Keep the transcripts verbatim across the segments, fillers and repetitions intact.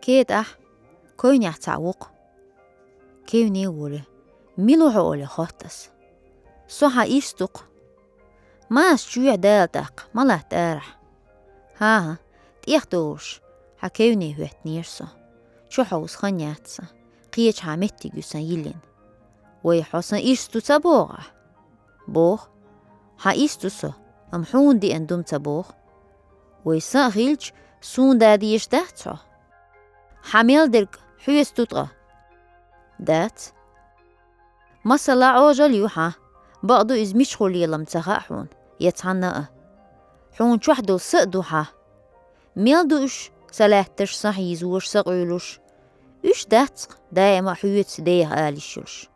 Кхета ахь, койнехь цхьаъ ву-кх. Кевне а волий, мила ву хьо олий хотту ас. Со хьан ирс ду-кх. Маса чоьхьа дала тӀаккха, ма латта арахь. ХӀан-хӀа, тӀехдовлуш, хьан кевне хӀоьттинера со. Чохь хьовса хан яц сан, кхечахьа меттиг ю сан йиллина. Вай, хьо сан ирс ду ца боху ахь? Боху. Хьан ирс ду со, амма хьуна деана ду-м ца боху. Вай, сан а хилча, суна да дезаш дац хьо? Хьан мел дерг хьоьца ду ткъа? Дац. Масала, Ӏожалла ю хьан. Бакъду, иза мичахула лелам ца хаьа хьуна, я цхьанна а. Хьуна чохь долу са а ду хьан. Мел ду уьш, сан лаьтташ, сан хьийзош, сан къуьйлуш? Уьш дац-кх, даима а хьоьца деха ала йиш йолуш.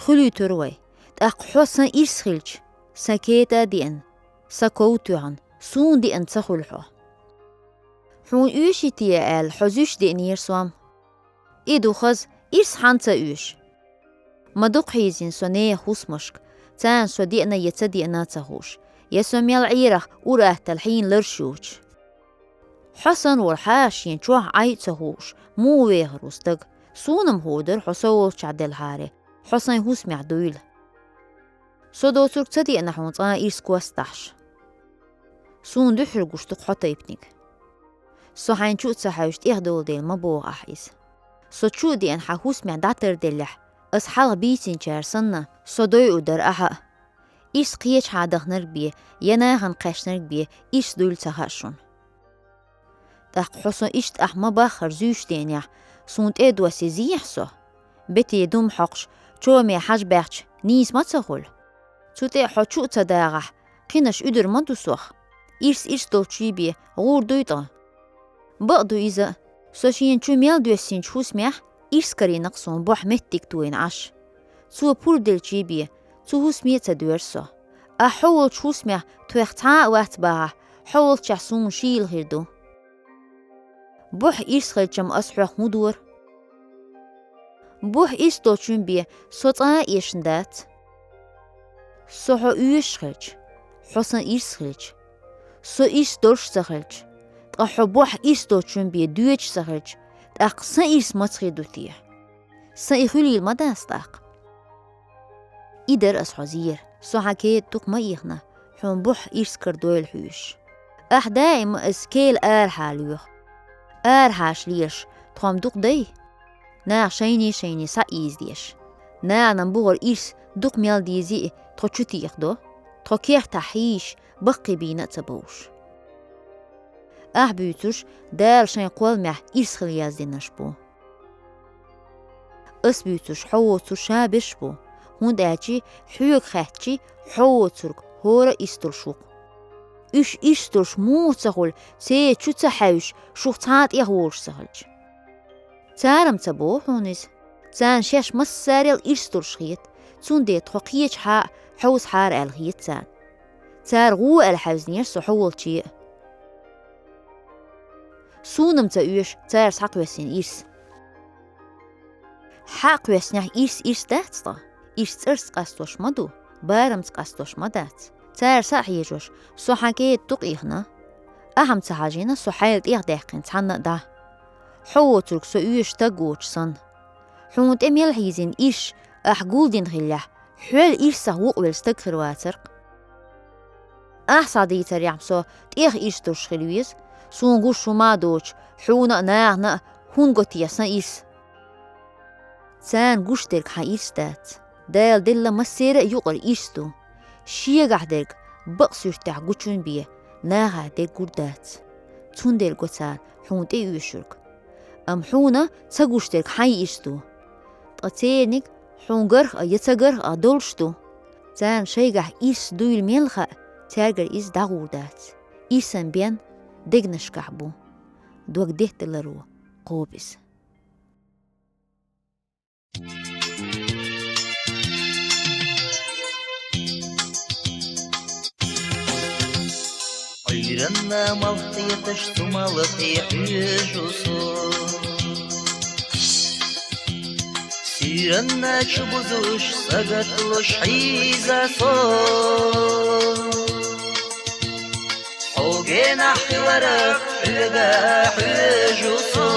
Хуьлуьйтур вай, тӀаккха хьо сан ирс хилча, сан кета а деана, сан ков тоьхна, суна деана ца хуьлу хьо. Хьуна оьший те аьлла, хьо зуьйш деанера сом? И ду хаза, ирс хьан ца оьшу? Ма дукха хьийзина со нехан хӀусамашка, царна со деана я ца деана а ца хууш, я со мел Ӏерах ур-атталла хьийна ларш йоцуш. Хьо санна волу хьаша шен чохь Ӏай а ца хууш, муха вехар ву стаг? Суна-м хуур дара хьо со волчохь делхьара, хьо сайн хӀусамехь дуйла. Со доцург ца деана хьуна цкъа а ирс костахьаш. Суна дуьххьара гуш ду-кх хьо тайпаниг. Со хьайна чу а ца хьаьвзича, тӀехдовла дела ма боху ахь иза. Со чу а деана хьан хӀусамехь дӀатарделлехь, ас хьалха бийцинчара санна, со дойур дара ахьа а. Ирс кхечахьа дахнарг бен, я нахана кхаьчнарг бен, ирс дуйла ца хаьа шуна. ТӀаккха хьо со иштта ахь ма-баххара зуьйш деанехь, суна тӀе а доссий зехьа со? Бете дума хьокхуш, чоме хьажа баьхча, нийса ма ца хуьлу? Цу тӀе а хьо чу а ца дагӀахь, кхинаш уьдур ма ду сох. Ирс ирс долчуьй бен, гӀур дуй ткъа? Бакъ ду иза а, со шена чу мел доьссинчу хӀусамехь ирс карийна-кх суна бохь меттиг тойна Ӏаш. Цо пурба делчуьй бен, цу хӀусаме а ца доьрзу со. Ахь хьо волчу хӀусамехь тхох цхьа а вац бахахь, хьо волчохь суна шийла хир ду. Бохь ирс хилча-м ас хьох хӀун дора? Бохь ирс долчун бен со цкъа а эшна дац. Со хьо оьшуш хилча, хьо сан ирс хилча, со ирс долуш ца хилча, ткъа хьо бохь ирс долчун бен доьдуш ца хилча, тӀаккха сан ирс маца хир ду те? Сан и хуьлийла ма дац тӀаккха. И дара ас хьо зер, со хьан кета дукха ма ийхна, хьуна бохь ирс кара дойла хьоьжуш. Ахь даима ас кела арахьа лоьху. Арахьаш лелаш тхо-м дукха дай? Наха шайне-шайне схьаийзадеш. Нахана-м бухара ирс дукха мел дезий тхо чу техадо, тхо кертахь хьийзаш, баккхий бийна а ца бовш. Ахь буьйцурш Дала шайн кхолламехь ирс хила яздинарш бу. Ас буьйцурш хьо воцурш ша берш бу, хӀунда аьлча хьоьга хаьттича, хьо воцург хӀора а ирс долуш ву-кх. Уьш ирс долуш муха ца хуьлу, церан чу ца хьаьвзаш, шух цхьа а тӀехволуш ца хилча? Цара-м ца боху хьуна иза. Царна шаьш массарел ирс долуш хета, цундела тхо кхечахьа а хьовсахьара аьлла хета царна. Цара гӀо аьлла хьаьвзинера со хьо волче а. Суна-м ца оьшу цара схьакхоьссина ирс. Хьа а кхоьссинехь, ирс ирс дац ткъа? Ирс цӀарца къастош ма ду, барамца къастош ма дац. Цара са а хьежош, со хьан кета дукха ийхна? Ахьа-м ца хьажийна со хьайла тӀехдаьккхина цхьанна а дӀа. Хьо воцург со оьшу стаг воцуш санна. Хьуна тӀе мел хьийзина ирс ахь гулдина хиллехь, хьол ирсах вукъавелла стаг хир вацар-кх. Ахь схьадийцарехь-м со тӀех ирс долуш хила веза, суна гуш хӀума а доцуш, хьуна а, нахана а хӀунда го те сан ирс? Царна гуш дерг хьан ирс дац. Дала делла массеран а юкъара ирс ду. Шегахь дерг бакъ суьртехь гучун бен, нахахь дерг гур дац. Цундела го цара хьуна тӀе оьшург. Амма хьуна ца гуш дерг хьайн ирс ду. Ткъа церниг хьуна гарх а, я ца гарх а долуш ду. Царна шайгахь ирс дуйла мел хаьа, цаьргара иза дӀагӀур дац. Ирсан бен дегнашкахь бу. Дог детталаро кхобу иза. Ӏуьйранна малх кхеташ, цу малхе хьоьжу со. Суьйранна чу бузуш, сагатлуш хьийза со. Хьоьге Нах хиларах хьоьга хьежа ва со.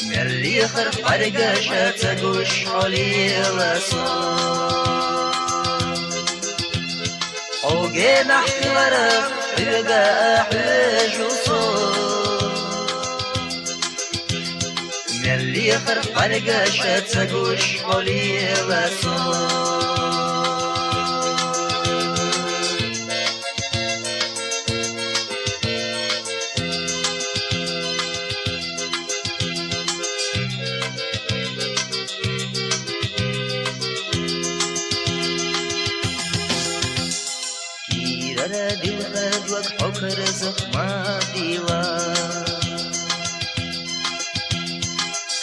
Мел лехарх бӀаргаша ца гуш хьо лела со. Хьо генахь хиларах хьоьга хьежа ва со. Мел лехарх бӀаргаша ца гуш хьо лела со. Кийрара дилха дог хьо карзах ма дила.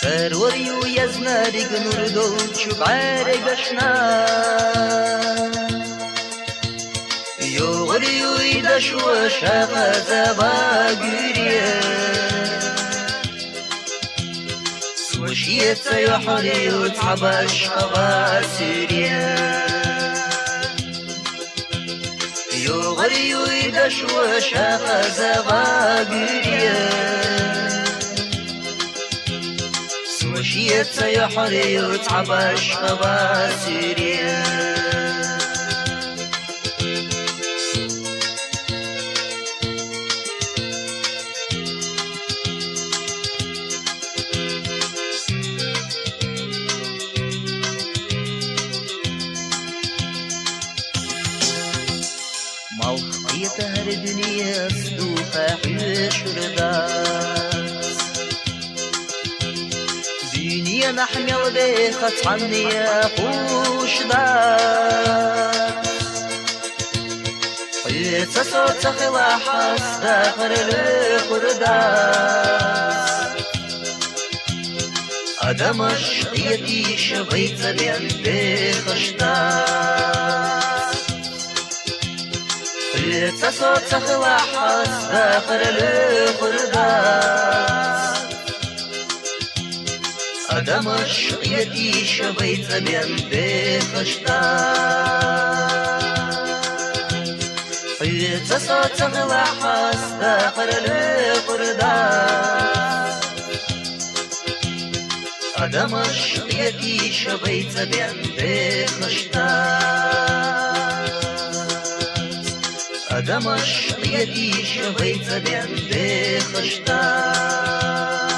Карор ю язнариг нур долчу бӀаргашна. ЙогӀур ю и дашо ша хаза вагуьре. Со шеца йохьур ю цхьа башха васуьре. ЙогӀур ю и дашо ша хаза вагуьре. Со шеца йохьур ю цхьа башха васуьре. Малх кхетар дуьненас дукха хьоьшур дац. Дуьненахь мел беха цхьанне хууш дац. Хьоьца со ца хилахь, ас дахар лоьхур дац. Адамаш кхетийша вайца бен бехаш дац. Хьоьца со ца хилахь, ас дахар лоьхур дац. Адамаш кхетийша вайца бен бехаш дац. Хьоьца со ца хилахь, ас дахар лоьхур дац. Адамаш кхетийша вайца бен бехаш дац. Адамаш кхетийша вайца бен бехаш дац.